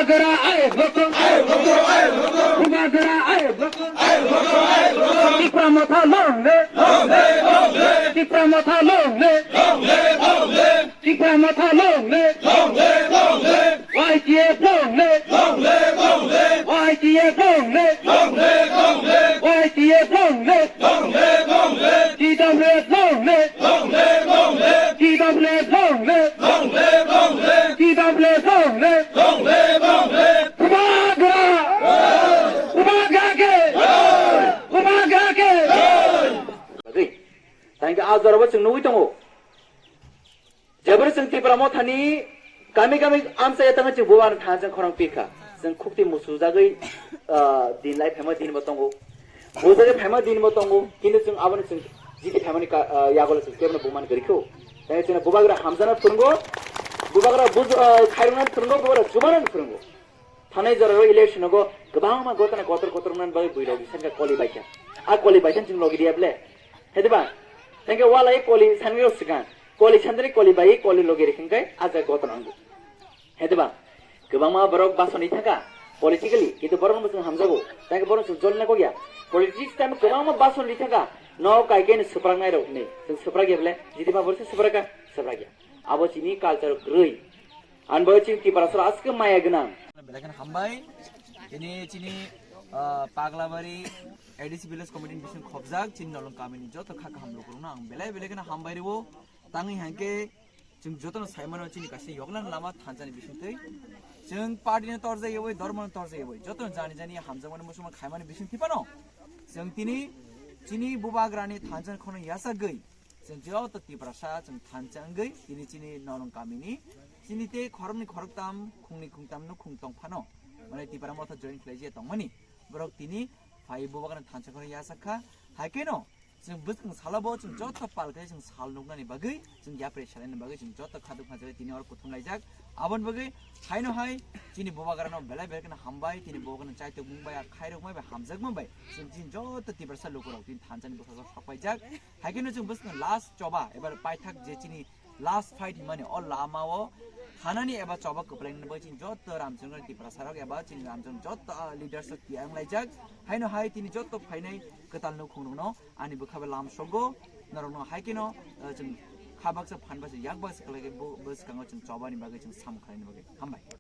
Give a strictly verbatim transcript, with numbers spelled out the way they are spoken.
Bubagra ayo bokong. Bubagra ayo bokong. Tipra Motha long live. Tipra Motha long live. Tipra Motha long live. Y T F long live. Y T F long live. Y T F long live. T W F long live. T W F long live. T W F long live. Bubagra! Bubagra ke! Bubagra ke! Thank you. A jorabo chwng nugwi tongo. Jeboni chwng Tipra Mothani kami kami amchai ya tangwi chwng bubagrano thansa khorang pikha. Chwng khukti musujagwi, ah, din lai phaima dinbo tongo. Bujagwi phaima dinbo tongo. Kintu chwng abono chwng jiti phaimani ka-, ah, yagulo chwng kebono bumani kwrwikho. Tei chwngno bubagra hamjana phwrwngo. Bubagra buj-, ah, khairokna phwrwngo, bubagra chubana phwrwngo. Thanai jorao election-o kwbangma gotana kotor kotor wngnani bagwi buirok bisingkha koli baikha. A koli baikha chwng logi diya ble. Hediba? Thanke walai koli sanwi rok swkang. Koli sandri koli bai koli logi rikhinkai a jaga gotana wngo. Hediba? Kwbangma borok basoni thangkha politically, kintu borokno chwng hamjago. Thanke borok chwng jolna kokya. Politics time kwbangma basoni thangkha. No kaikai no swpraknai rok ni. Chwng swprakya ble. Jiti ma borok se swprakha. Swprakya. Abo chini culture kwrwi. Ani bagwi chini Tiprasarok aswk maya gwnang. Belai kheno hambai. Tini chini, ah, Paglabari A D C Village Committee ni bising khobjak chini Nolong kamini joto kha kaham lukurokno ang belai belai kheno hambai rwo. Tangwi hangke chwng jotono saimano chini kaisa yoknani lama thansa ni bisingtwi. Chwng party no torjak yaboi, dhormo no torjak yaboi. Jotono jani jani hamjakmani muchungma khaimani bisingtwi phano. Chwng tini chini bubagrani thansa ni khorang yachagwi. Chwng joto Tiprasa chwng thansa wngwi tini chini Nolong kamini chini tei khoroknwi khoroktam khungni khungtam no khung tong phano. Mane Tipra Motha join khlai je tongmani. Borok tini phai bubagrani thansa khorang yachak kha. Hai khe no chwng bwskang salo bo chwng joto pal khe chwng sal nuknani bagwi chwng yapre salaini bagwi chwng joto khaduk khajagwi tini oro kuthum laijak. Aboni bagwi haino hai chini bubagrano belai belai kheno hambai, tini bubagrano chaitok mung bai, khairok mai bai, hamjakma bai. Chwng chini joto Tiprasa lukurok tini thansa ni bwskango sok paijak. Hai kheno chwng bwskang last choba, ebar paithak je chini last fight himani o lama o thanani eba choba kwplaini bagwi chini joto Ramchandra Tiprasa rok eba chini Ramchandra joto, ah, leaders rok tiyang laijak. Haino hai tini joto phainai kwtal nukhung rokno ani bwkha bai lam sogo norokno hai kheno, ah, chwng kha baksa phan baksa yak baksa kwlai khe bo bwskango chwng chobani bagwi chwng samung khlaini bagwi hambai.